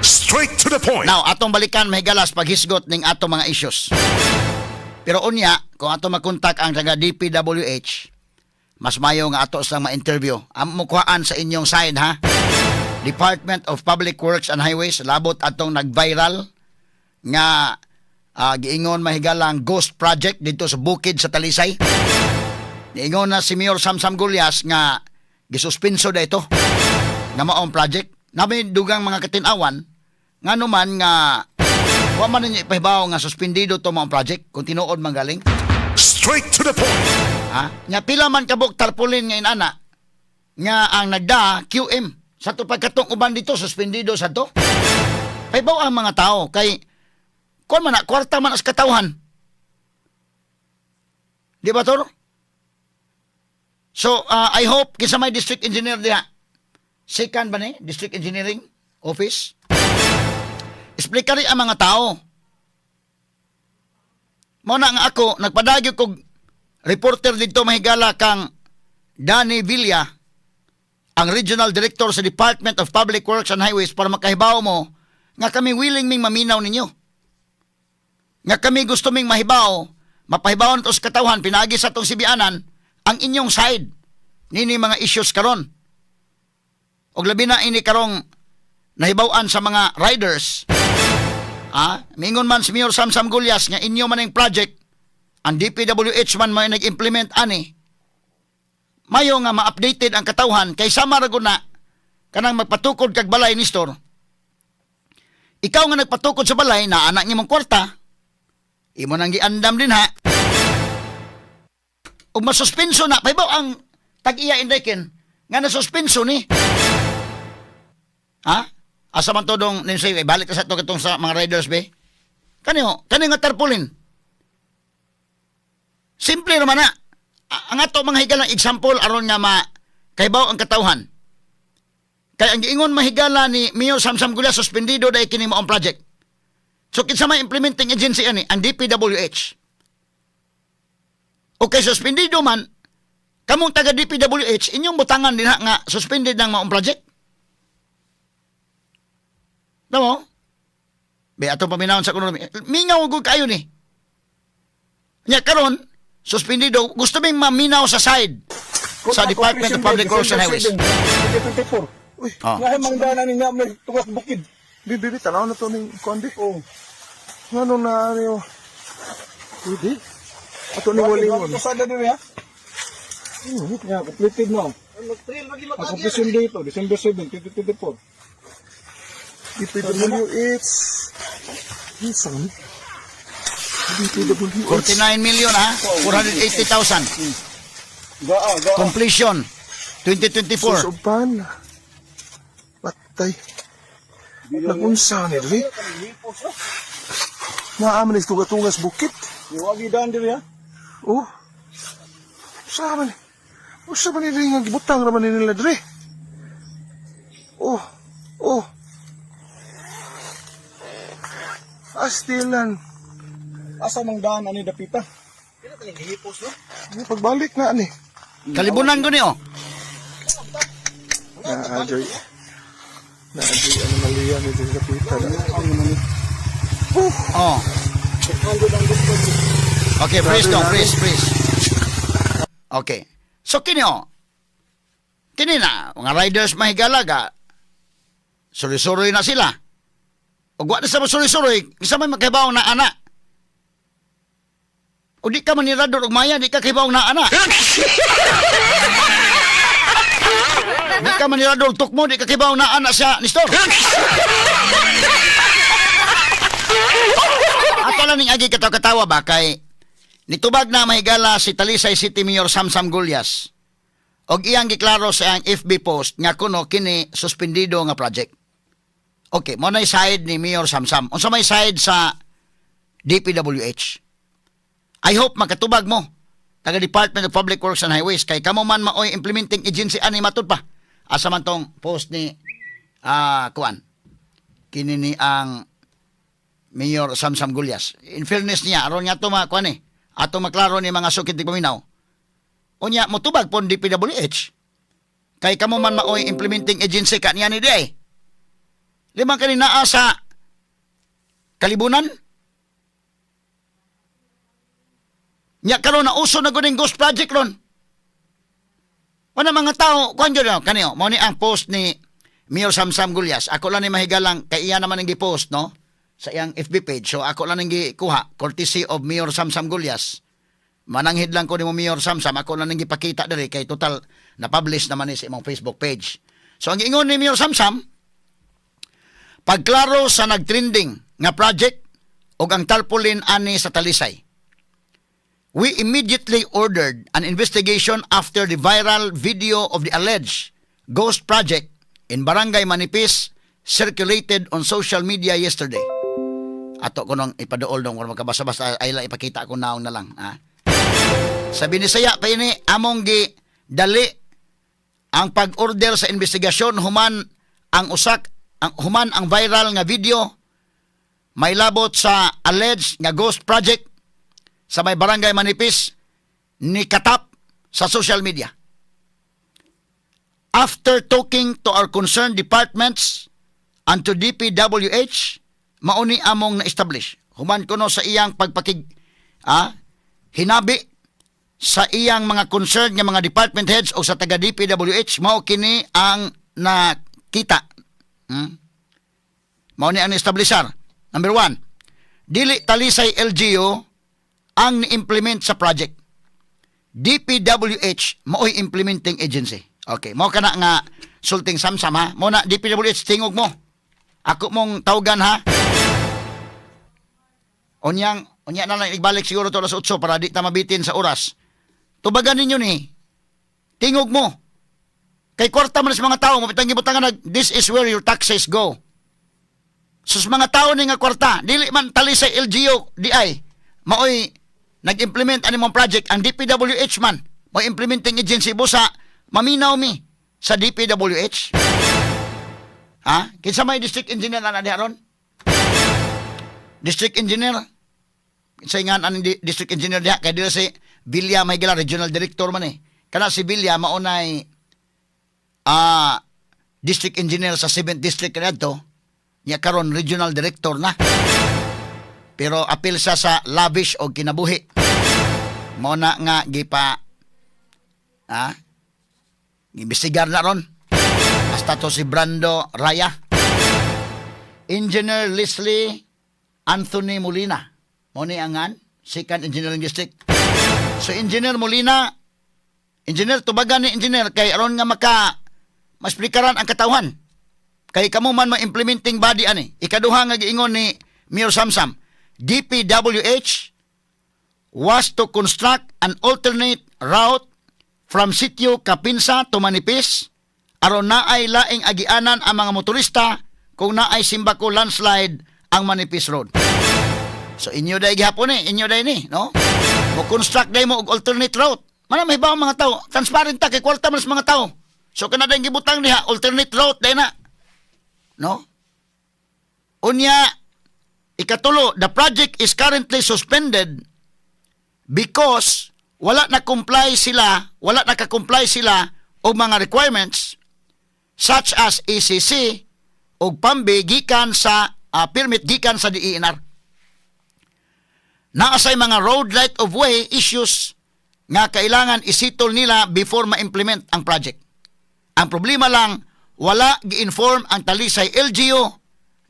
Straight to the point. Now, atong balikan, mahigalas, paghisgot ning atong mga issues. Pero unya, kung ato makontak ang taga DPWH, mas mayo nga ato sa ma-interview. Ang mukuhaan sa inyong side, ha. Department of Public Works and Highways, labot atong nag-viral nga giingon, mahigalang, ghost project dito sa bukid sa Talisay. Niingon na si Mayor Samsam Gullas nga gisuspenso na ito nga maong project. Nami dugang mga katinawan nga man nga wa man ninyo ipahibaw nga suspendido to maong project kung tinuod man galing. Straight to the point. Ha? Nga pila man kabuk tarpaulin nga inana nga ang nagda QM sa to, pagkatong uban dito suspendido sa to. Pahibaw ang mga tao kay kuan man na, kwarta man as katawhan. Di ba, Toro? So, I hope kinsa may district engineer diha. Second ba ni? District Engineering Office? Explain rin ang mga tao. Mao na nga ako, nagpadagyo kog reporter dito, mahigala, kang Danny Villa, ang Regional Director sa Department of Public Works and Highways, para makahibaw mo nga kami willing ming maminaw ninyo. Nga kami gusto ming mahibaw, mapahibaw to sa katawhan, pinagi sa atong sibianan, ang inyong side nini mga issues karon. Og labi na ini karong nahibaw-an sa mga riders. Ah, mingon man si Mayor Samsam Gullas nga inyo man ang project, ang DPWH man may nag-implement ani. Mayo nga ma-updated ang katawhan kay sama ra gud na kanang magpatukod kag balay ni store. Ikaw nga nagpatukod sa balay na anak nimong kwarta, imo nang giandam din ha. Ug masuspenso na, pahibaw ang tag-iya indekin nga nasuspenso ni. Ha? Asa man to dong nin say, balik ka sa to katong sa mga riders be. Kaniyo, kani nga tarpaulin. Simple naman na. Ang ato mga higalang example aron nga ma kaybaw ang katawhan. Kay ang giingon, mahigala, ni Mayor Samsam Gullas, suspendido dahil kini maong project. So kinsa may implementing agency ani? Ang DPWH. Okay, suspendido man, kamong taga DPWH, inyong butangan din ha nga suspended ng maong project. Tamo? Be, atong paminawon sa kuno. Mingaw gud kayo ni. Nya karon, suspendido, gusto ming maminaw sa side sa Department of Public Works and Highways. 2024. Uy, Oh. Nga mang dana ni nga may tugas bukid. Bi, bi, bi, tanaw na to ning kuan bi. Oh. Ngano na ano? Pwede. Ato ni Walingon. Ito sa diri ha. Yeah, completed na. Ang completion date oh, December 7, 2024. DPWH. Isa ni. DPWH. 49 million ha, 480,000. Gaa, gaa. Completion 2024. Susuban. Patay. Nagunsa ni diri. Naa man ni tugas-tugas bukit. Iwagi daan diri ha. Oh. Sa man. Usa man ni diri nga gibutang ra man ni nila diri. Oh. Oh. Astilan. Asa mang daan ani dapita? Pagbalik na ani. Kalibunan ko ni oh. Naajoy. Naajoy anomalya ni diri dapita na. Oh. Okay, freeze dong, freeze, freeze. Okay. So kini oh. Kini na, mga riders, mahigalaga. Suroy-suroy na sila. Ug wa na sa suroy-suroy, isa may makahibaw na ana. O di ka manirador og maya, di ka kahibaw na ana. Di ka manirador tukmo, di ka kahibaw na ana siya ni store. Ato lang ning agi katawa-katawa ba kay nitubag na, mahigala, si Talisay City Mayor Samsam Gullas. Og iyang giklaro sa iyang FB post nga kuno kini suspendido nga project. Okay, mo na side ni Mayor Samsam. Unsa may side sa DPWH? I hope makatubag mo taga Department of Public Works and Highways kay kamo man maoy implementing agency ani matud pa. Asa man tong post ni kuan? Kini ni ang Mayor Samsam Gullas. In fairness niya, aron nga to makuan eh. Ato maklaro ni mga sukit di paminaw. Unya, motubag pon DPWH. Kay kamo man maoy implementing agency ka niya ni di ay. Lima kani naa sa kalibunan. Nya karon na uso na gud ning ghost project ron. Wala mga tao, kuan jud no, kaniyo, mao ni ang post ni Mayor Samsam Gullas. Ako lang ni mahigalang kay iya naman ang gi-post, no, sa iyang FB page. So ako lang ang gikuha, courtesy of Mayor Samsam Gullas. Mananghid lang ko nimo, Mayor Samsam, ako lang ang gipakita diri kay total na-publish naman ni sa imong Facebook page. So ang giingon ni Mayor Samsam, pagklaro sa nagtrending nga project ug ang tarpaulin ani sa Talisay. We immediately ordered an investigation after the viral video of the alleged ghost project in Barangay Manipis circulated on social media yesterday. Ato ko nang ipaduol dong kung makabasa-basa ay lang ipakita ko naong na lang. Ha? Sa Binisaya pa ini among gi dali ang pag-order sa investigasyon human ang viral nga video may labot sa alleged nga ghost project sa may Barangay Manipis ni katap sa social media. After talking to our concerned departments and to DPWH, mauni among na-establish. Human kuno sa iyang pagpakig hinabi sa iyang mga concerned nga mga department heads o sa taga DPWH, mao kini ang nakita. Mao ni ang na-establishar. Number one, dili Talisay LGU ang ni-implement sa project. DPWH mao'y implementing agency. Okay, mao kana nga sulting Samsam, ha. Mo na DPWH, tingog mo. Ako mong tawgan, ha. Unyang unya na lang ibalik siguro to alas 8 para di ta mabitin sa oras. Tubagan ninyo ni. Tingog mo. Kay kwarta man sa mga tao, mapitang gibutangan nag this is where your taxes go. So sa mga tao ni nga kwarta, dili man Talisay LGU diay maoy nag-implement ani mong project, ang DPWH man mo implementing agency. Busa maminaw mi sa DPWH. Ha? Kinsa may district engineer na diha ron? District engineer? Kinsa nga ang district engineer diha? Kay dila si Villa may gila regional director man eh. Kana si Villa maunay district engineer sa 7th district kaniadto. Nya karon regional director na. Pero apil siya sa lavish og kinabuhi. Mao na nga gipa giimbestigar na ron. Hasta to si Brando Raya. Engineer Leslie Anthony Molina. Mo ni angan Second Engineering District. So Engineer Molina, engineer, tubagan ni engineer kay aron nga maka masplikaran ang katawhan. Kay kamo man ma-implementing body ani. Ikaduha nga giingon ni Mayor Samsam, DPWH was to construct an alternate route from Sitio Kapinsa to Manipis aron naay laing agianan ang mga motorista kung naay simbako landslide ang Manipis Road. So inyo day gihapon eh, inyo day ni, no? Mo construct day mo og alternate route. Mana may ang mga tao, transparent ta kay kwarta man sa mga tao. So kana day gibutang diha alternate route day na. No? Unya ikatulo, the project is currently suspended because wala na ka-comply sila og mga requirements such as ECC ug PAMB gikan sa permit gikan sa DENR. Naa say mga road right of way issues nga kailangan isettle nila before ma-implement ang project. Ang problema lang, wala gi-inform ang Talisay LGU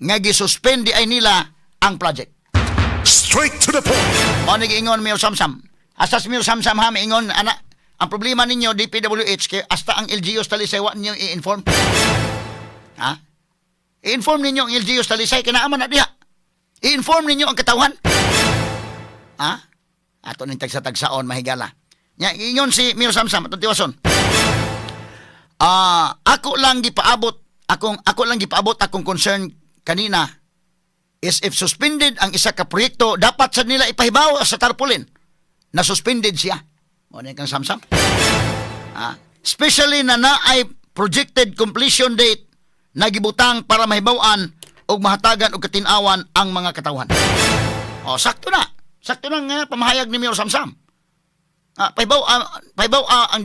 nga gisuspend ay nila ang project. Straight to the point. Mao ni giingon Mayor Samsam. Hasta si Mayor Samsam ha, miingon ana, ang problema ninyo DPWH kay hasta ang LGU sa Talisay wa ninyo i-inform. Ha? I-inform ninyo ang LGU sa Talisay kay naa man na diha. I-inform ninyo ang katawhan. Ha? Ato ning tagsa-tagsaon, mahigala. Nya ingon si Mayor Samsam atong tiwason. Ako lang gipaabot akong concern kanina is if suspended ang isa ka proyekto, dapat sa nila ipahibaw sa tarpaulin na suspended siya. Mo ni kang Samsam. Especially na naay projected completion date na gibutang para mahibaw-an og mahatagan og katinawan ang mga katawhan. O, sakto na. Sakto na nga pamahayag ni Mayor Samsam. Pahibaw ang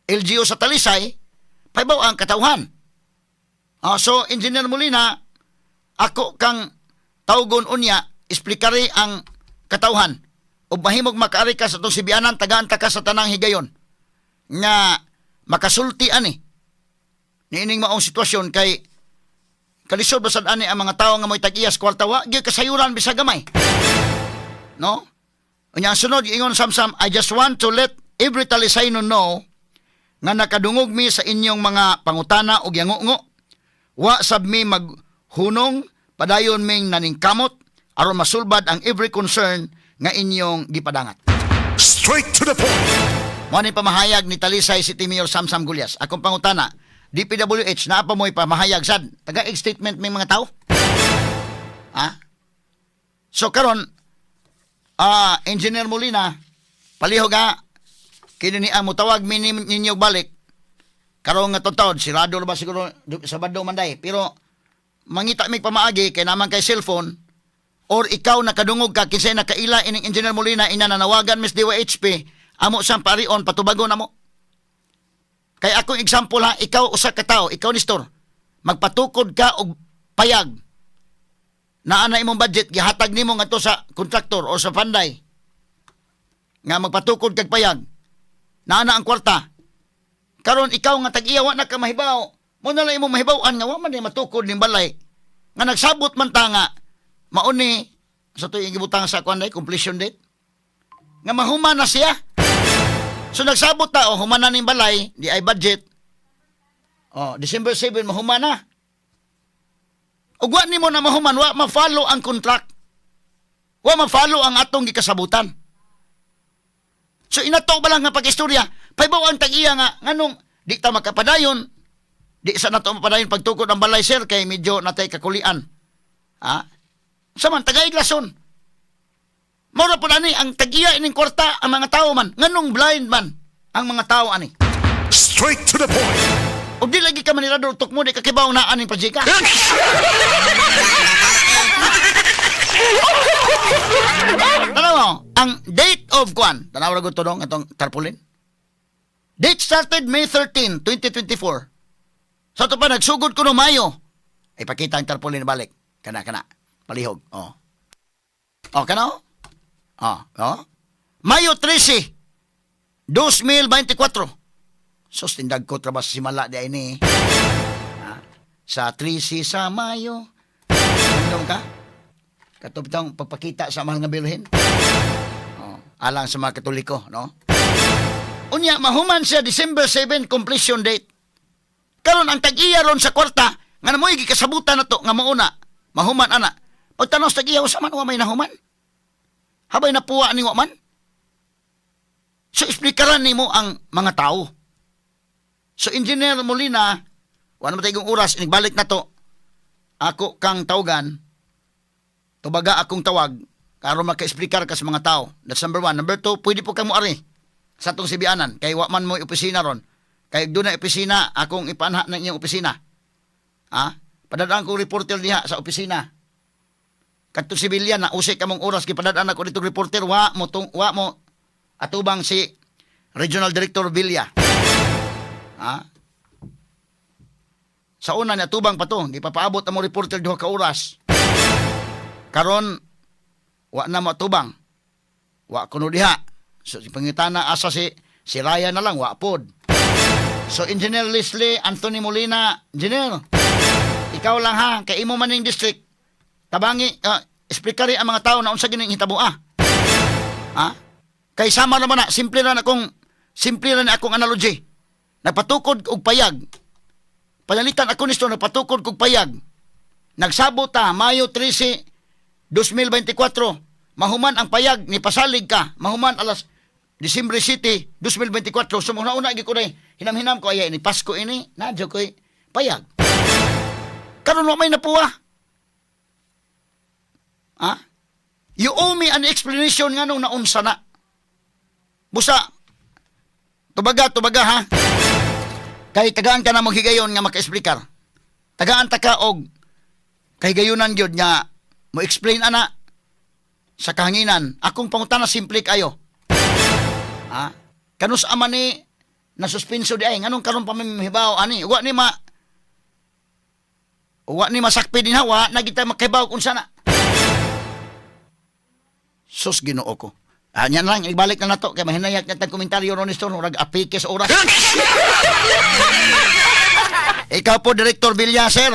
LGU sa Talisay, pahibaw ang katawhan. So, Engineer Molina, Ako kang tawgon unya, esplikari ang katawhan. O mahimog makaari ka sa itong sibianan, tagaan ta ka sa tanang higayon. Nga makasulti ani. Niining maong sitwasyon kay kalisod basad ani ang mga tao nga mo'y tag-iyas kwarta, wa gyud kasayuran bisag gamay. No? Unya ang sunod ingon Samsam, "I just want to let every Talisaynon know nga nakadungog mi sa inyong mga pangutana ug yangungo. Wa sab mi maghunong, padayon ming naningkamot aron masulbad ang every concern nga inyong gipadangat." Straight to the point. Mo ni pamahayag ni Talisay City Mayor Samsam Gullas. Akong pangutana, DPWH, naa pa mo'y pamahayag sad? Taga statement may mga tao? Ha? So karon, Engineer Molina, palihog ha, kini ni mo tawag mi ninyo balik. Karon nga taon, sirado na ba siguro Sabado man day. Pero mangita mig pamaagi kay naman kay cellphone or ikaw nakadungog ka kinsay nakaila ining Engineer Molina ina nanawagan Miss DYHP amo sang parion patubagon namo. Kay akong example ha, ikaw usa ka tawo, ikaw Nestor, magpatukod ka og payag. Naa na imong budget, gihatag nimo ngadto sa contractor o sa panday nga magpatukod kag payag. Naa na ang kwarta. Karon ikaw nga tag-iya wa na ka mahibaw. Mo na lang imong mahibaw-an nga wa man ni matukod ning balay. Nga nagsabot man ta nga mauni sa tuig gibutang sa kuan day completion date. Nga mahuman na siya. So nagsabot ta, oh, human na ning balay, di ay budget. Oh, December 7 mahuman na. Ug wa nimo na mahuman, wa ma-follow ang contract. Wa ma-follow ang atong gikasabutan. So inato ba lang nga pag-istorya, pahibaw ang tag-iya nga nganong di ta makapadayon, di sa nato mapadayon pagtukod ang balay, sir, kay medyo natay kakulian. Ha? Sa man tagay rason. Mora po ani ang tag-iya ining kwarta ang mga tao man, nganong blind man ang mga tao ani? Straight to the point. Ug di lagi ka manirador tukmo di ka kibaw na aning projeka. Tanaw mo, ang date of kwan, tanaw ra gud to dong atong tarpaulin. Date started May 13, 2024. Sa to pa nagsugod ko no Mayo. Ay pakita ang tarpaulin balik. Kana kana. Palihog. Oh. Oh, kana oh. Oh, oh. Mayo 13, 2024. Sus, tindag ko trabas sa simala di ay ni. Ha? Sa 13 sa Mayo. Ano ka? Katong pagpakita sa mahal nga Birhen. Oh, alang sa mga Katoliko, no? Unya, mahuman siya December 7 completion date. Karon ang tag-iya ron sa kwarta, nga namoy gikasabutan na to, nga mauna, mahuman ana. Pagtanaw sa tag-iya, usa man wa may nahuman. Habay napuwa ni wa man. So, esplikaran nimo ang mga tao. So, Engineer Molina, wala naman tayong oras, inigbalik na to. Ako kang tawgan, tubaga akong tawag, karon maka-esplikar ka sa mga tao. That's number one. Number two, pwede po kang moari sa atong sibianan, kay wa man mo opisina ron. Kay doon na opisina, akong ipanha ng inyong opisina. Ha? Padadaan kong reporter diha sa opisina. Kadto sibilyan na usik ka mong oras gipadadaan ako dito reporter, wa mo tung, wa mo atubang si Regional Director Villa. Ha? Sa una niya tubang pa to, gipapaabot ang mo reporter 2 ka oras. Karon wa na mo atubang. Wa kuno diha. So si pangitana asa si Ryan na lang wa pod. So Engineer Leslie Anthony Molina, engineer. Ikaw lang ha, kay imo man ning district. Tabangi, esplikari ang mga tao na unsa gining hitabo ah. Ha? Kay sama naman na, simple ra na akong analogy. Nagpatukod og payag. Panalitan ako nisto, nagpatukod og payag. Nagsabot ta Mayo 13, 2024. Mahuman ang payag ni pasalig ka. Mahuman alas Disyembre City 2024. So una gyud ko na hinam-hinam ko ay ni Pasko ini na ko payag. Karon wa may napuwa. Ha? You owe me an explanation nganong naunsa na. Busa, tubaga, tubaga ha. Kay tagaan ka na maghigayon nga maka-explikar. Tagaan ta ka og kahigayunan gyud nga mo explain ana sa kahanginan. Akong pangutana simple kayo. Ha? Kanus ama ni na suspenso di ay nganong karon pa may mahibaw ani? Wa ni ma Wa ni masakpi din ha, wa na kita makahibaw kung sana. Sus, Ginoo ko. Ah, yan lang, ibalik na nato kay mahinayak na tag komentaryo ron Nestor, murag apike sa oras. Ikaw po, Director Villa, sir.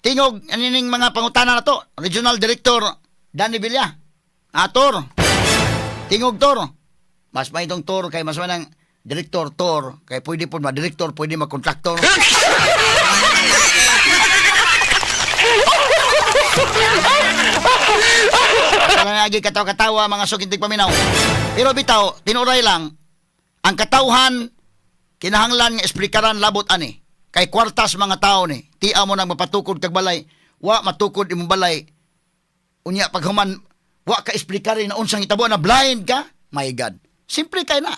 Tingog, anining mga pangutana na to. Regional Director Danny Villa. Ah, Tor. Tingog, Tor. Mas may itong Tor kay mas manang Director Tor. Kay pwede po ma-director, pwede ma-contractor. Wala lagi katawa-katawa mga sukintig paminaw. Pero bitaw, tinuray lang, ang katawhan, kinahanglan nga esplikaran labot ani. Kay kwartas mga tao ni, tia mo nang mapatukod kag balay, wa matukod imong balay. Unya paghuman, wa ka esplikarin na unsang itabo na blind ka. My God. Simple kay na.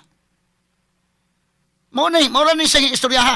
Mao ni, mao ra ni siyang istorya ha.